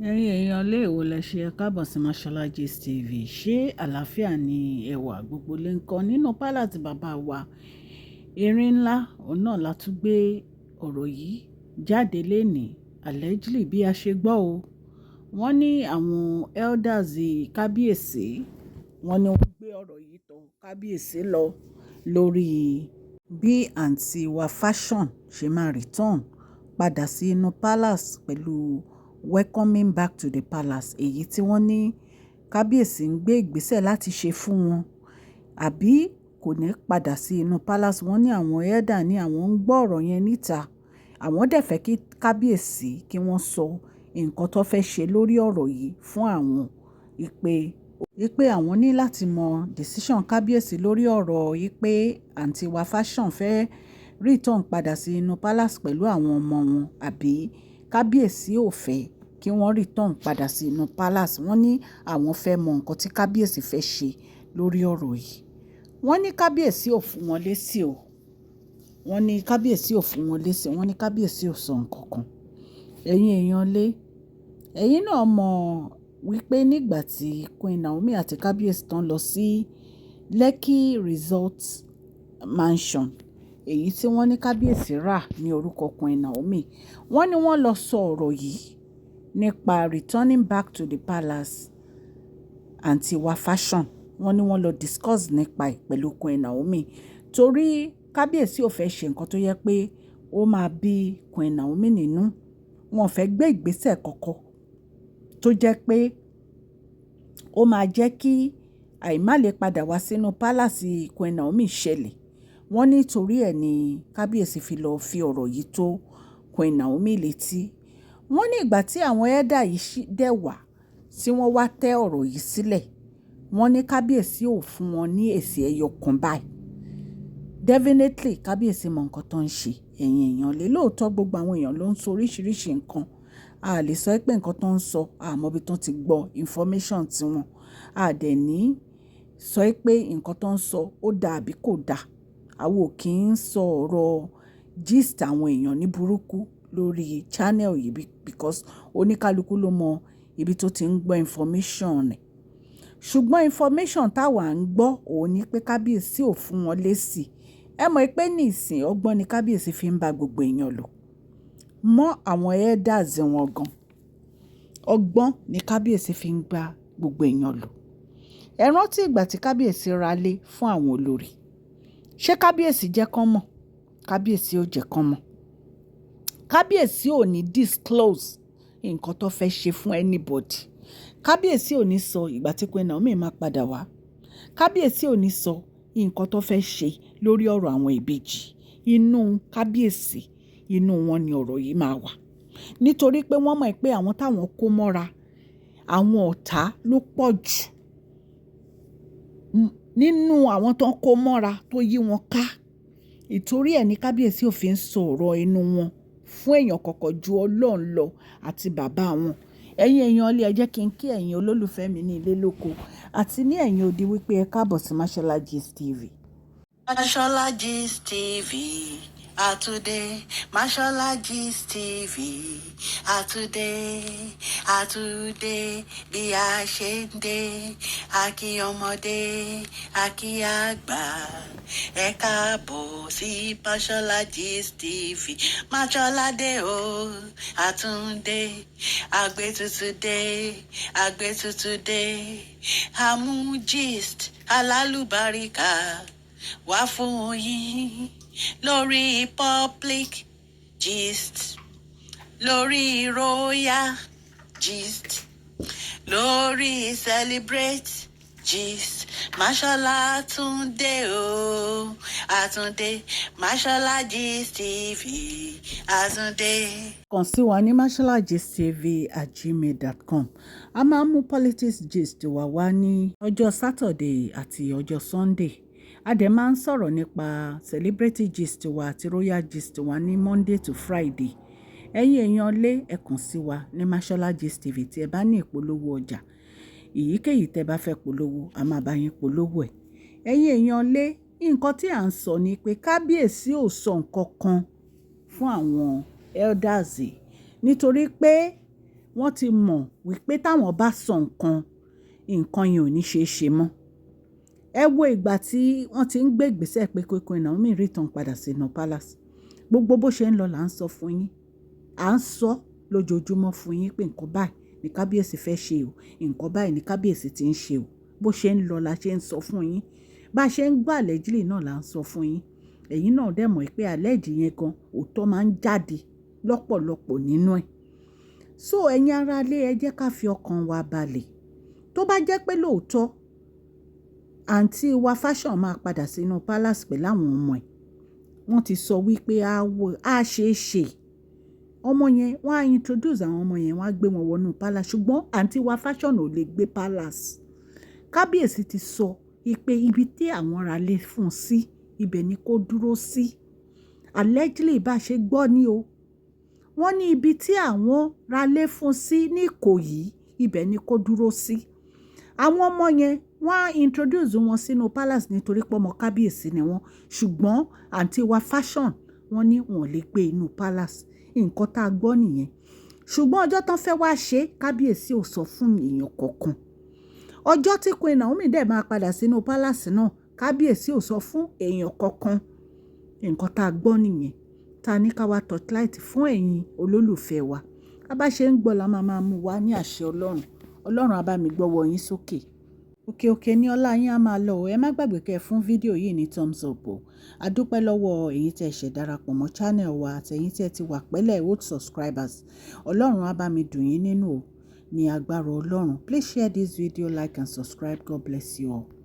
Ẹ̀yin èèyàn ilé ìwò lẹ ṣe, ẹ káàbọ̀ sí Mashola Gist TV. Ṣé àlàáfíà ni ẹwà gbogbo lè ń kọ́ nínú palace bàbá wa? Erin ńlá, òun náà la tún gbé ọ̀rọ̀ yìí jáde lénìí. Allegedly, bí a ṣe gbọ́ o, wọ́n ní àwọn elders kábíyèsí, wọ́n ní wọ́n gbé ọ̀rọ̀ yìí tọ̀ kábíyèsí lọ lórí bí àǹtí wa Fashion ṣe máa return padà sí inú palace pẹ̀lú welcoming back to the palace, èyí tí wọ́n ní kábíyèsí ń gbé ìgbésẹ̀ láti ṣe fún wọn, àbí kò ní padà sí inú palace. Wọ́n ní àwọn elder ní àwọn ń gbọ́ ọ̀rọ̀ yẹn níta, àwọn dẹ̀ fẹ́ kí kábíyèsí kí wọ́n sọ nǹkan tó fẹ́ ṣe lórí ọ̀rọ̀ yìí fún àwọn, ìpè àwọn ní láti mọ decision kábíyèsí lórí ọ̀rọ̀ yìí pé àǹtí wa Fashion fẹ́ return padà sí inú palace pẹ̀lú àwọn ọmọ wọn, àbí kábíyèsí ò fẹ́ kí wọ́n return padà sí inú palace. Wọ́n ní àwọn fẹ́ mọ nǹkan tí kábíyèsí fẹ́ ṣe lórí ọ̀rọ̀ yìí. Wọ́n ní kábíyèsí ò fún wọn lésì o. Wọ́n ní kábíyèsí ò fún wọn lésì. Wọ́n ní kábíyèsí ò sọ nǹkan kan. Ẹ̀yin èèyàn lé, ẹ̀yin náà mọ̀ wípé nígbà tí Queen Naomi àti kábíyèsí tán lọ sí Lekki Resort Mansion, èyí tí wọ́n ní kábíyèsí rà ní orúkọ Queen Naomi, wọ́n ní wọ́n lọ sọ ọ̀rọ̀ yìí nípa returning back to the palace àǹtí wa Fashion. Wọ́n ní wọ́n lọ discuss nípa ẹ̀ pẹ̀lú Queen Naomi, torí kábíyèsí ò fẹ́ ṣe nǹkan tó yẹ pé ó máa bí Queen Naomi nínú. Wọn ò fẹ́ gbé ìgbésẹ̀ kankan tó jẹ́ pé ó máa jẹ́ kí àìmá lè padà wá sínú palace Queen Naomi ṣẹlẹ̀. Wọ́n ní torí ẹ̀ ní kábíyèsí fi lọ fi ọ̀rọ̀ yìí tó Queen Naomi létí. Wọ́n ní ìgbà tí àwọn elder yìí dẹ̀ wá, tí wọ́n wá tẹ́ ọ̀rọ̀ yìí sílẹ̀, wọ́n ní kábíyèsí ò fún wọn ní èsì ẹyọ kan báyìí. Definitely, kábíyèsí mọ nǹkan tó ń ṣe. Ẹ̀yin èèyàn lé, lóòótọ́ gbogbo àwọn èèyàn ló ń sọ oríṣiríṣi nǹkan. A lè sọ pé nǹkan tó ń sọ, a mọ ibi tó ti gbọ́ information tí wọn. A dẹ̀ ní sọ pé nǹkan tó ń sọ ó da àbí kò da. Àwa ò kí ń sọ ọ̀rọ̀ gist àwọn èèyàn ní burúkú lórí channel yìí because oníkálukú ló mọ ibi tó ti ń gbọ́ information rẹ̀. Ṣùgbọ́n information táwa ń gbọ́ òun ní pé kábíyèsí ò fún wọn lésì. Ẹ mọ̀ pé nísìn, ọgbọ́n ni kábíyèsí fi ń bá gbogbo èèyàn lò. Mọ́ àwọn elders wọn gan. Ọgbọ́n ni kábíyèsí fi ń gba gbogbo èèyàn lò. Ẹ rántí ìgbà tí kábíyèsí ra ilé fún àwọn olórí. Ṣé kábíyèsí jẹ́ kán mọ̀? Kábíyèsí ò jẹ́ kán mọ̀. Kábíyèsí ò ní disclose nǹkan tó fẹ́ ṣe fún anybody. Kábíyèsí ò ní sọ ìgbà tí Queen Naomi máa padà wá. Kábíyèsí ò ní sọ nǹkan tó fẹ́ ṣe lórí ọ̀rọ̀ àwọn ìbejì. Inú kábíyèsí, inú wọn ni ọ̀rọ̀ yìí máa wà. Nítorí pé wọ́n mọ̀ pé àwọn táwọn kó mọ́ra, àwọn ọ̀tá ló pọ̀ jù nínú àwọn tó ń kó mọ́ra tó yí wọn ká. Ìtorí ẹ ní kábíyèsí ò fi ń sọ ọ̀rọ̀ inú wọn fún èèyàn kankan ju Ọlọ́run lọ àti bàbá wọn. Ẹ̀yin èèyàn ilé, ẹ jẹ́ kí n kí ẹ̀yin olólùfẹ́ mi ní ilé lóko àti ní ẹ̀yìn odi wípé ẹ káàbọ̀ sí Mashola Gist TV. Mashola Gist TV àtúndé, Mashola Gist TV àtúndé, àtúndé bí a ṣe ń dé. Àkí ọmọdé, àkí àgbà, ẹ káàbọ̀ sí Mashola Gist TV. Mashola dé o, àtúndé, àgbétutù dé, àgbétutù dé, àmú gist alálùbáríkà wá fún yín lórí public gist, lórí royal gist, lórí celebrate gist. Mashola Túndé o, àtúndé, Mashola Gist TV, àtúndé. Kàn sí wa ní masholagistv@gmail.com. A máa ń mú politics gist wá wá ní ọjọ́ Saturday àti ọjọ́ Sunday. A dẹ̀ máa ń sọ̀rọ̀ nípa celebrity gist wa àti royal gist wa ní Monday to Friday. Ẹ̀yin èèyàn lé, ẹ kàn sí wa ní Mashola Gist TV tí ẹ bá ní ìpolówó ọjà. Èyíkéyìí tẹ́ bá fẹ́ polówó, a máa bá yín polówó ẹ̀. Ẹ̀yin èèyàn lé, nǹkan tí à ń sọ ni pé kábíyèsí ò sọ nǹkan kan fún àwọn elders, nítorí pé Wọ́n ti mọ̀ wípé táwọn bá sọ nǹkan, nǹkan yẹn ò ní ṣe é ṣe mọ́. Ẹ wo ìgbà tí wọ́n ti ń gbé ìgbésẹ̀ pé kí Queen Naomi return padà sínú palace. Gbogbo bó ṣe ń lọ là ń sọ fún yín. À ń sọ lójoojúmọ́ fún yín pé nǹkan báyìí ní kábíyèsí fẹ́ ṣe o, nǹkan báyìí ní kábíyèsí ti ń ṣe o. Bó ṣe ń lọ la ṣe ń sọ fún yín. Bá ṣe ń gbọ́ allegedly náà là ń sọ fún yín. Ẹ̀yin náà dẹ̀ mọ̀ pé alleged yẹn gan, òótọ́ máa ń jáde lọ́pọ̀lọpọ̀ nínú ẹ̀. So ẹ̀yin ará ilé, ẹ jẹ́ ká fi ọkàn wa balẹ̀. Tó bá jẹ́ pé lóòótọ́ àǹtí wa Fashion máa padà sínú palace pẹ̀lú àwọn ọmọ ẹ̀, wọ́n ti sọ wípé á ṣe é ṣe. Ọmọ yẹn, wọ́n á introduce àwọn ọmọ yẹn, wọ́n á gbé wọn wọnú palace. Ṣùgbọ́n àǹtí wa Fashion ò lè gbé palace. Kábíyèsí ti sọ wípé ibi tí àwọn ra lé fún sí, ibẹ̀ ni kó dúró sí. Allegedly, bá ṣe gbọ́ ní o. Wọ́n ní ibi tí àwọn ra lé fún sí ní Ìkòyí, ibẹ̀ ni kó dúró sí. Àwọn ọmọ yẹn, wọ́n á introduce wọn sínú palace nítorí pé ọmọ kábíyèsí ni wọ́n. Ṣùgbọ́n àǹtí wa Fashion, wọ́n ní wọn ò lè gbé inú palace. Nǹkan tá a gbọ́ nìyẹn. Ṣùgbọ́n ọjọ́ tán fẹ́ wá ṣe, kábíyèsí ò sọ fún èèyàn kankan. Ọjọ́ tí Queen Naomi dẹ̀ máa padà sínú palace náà, kábíyèsí ò sọ fún èèyàn kankan. Nǹkan tá a gbọ́ nìyẹn. Ta ní ká wá torchlight fún ẹ̀yin olólùfẹ́ wa. A bá ṣe ń gbọ́ la máa máa mú wá ní àṣẹ Ọlọ́run. Ọlọ́run á bá mi gbọ́wọ́ yín sókè. Òkè òkè ní ọlá yín á máa lọ o. Ẹ má gbàgbé kẹ́ fún fídíò yìí ní thumbs up o. A dúpẹ́ lọ́wọ́ ẹ̀yin tí ẹ ṣẹ̀ darapọ̀ mọ́ channel wa àti ẹ̀yin tí ẹ ti wà pẹ́lẹ́ old subscribers. Ọlọ́run á bá mi dùn yín nínú o ní agbára Ọlọ́run. Please share this video, like and subscribe. God bless you all.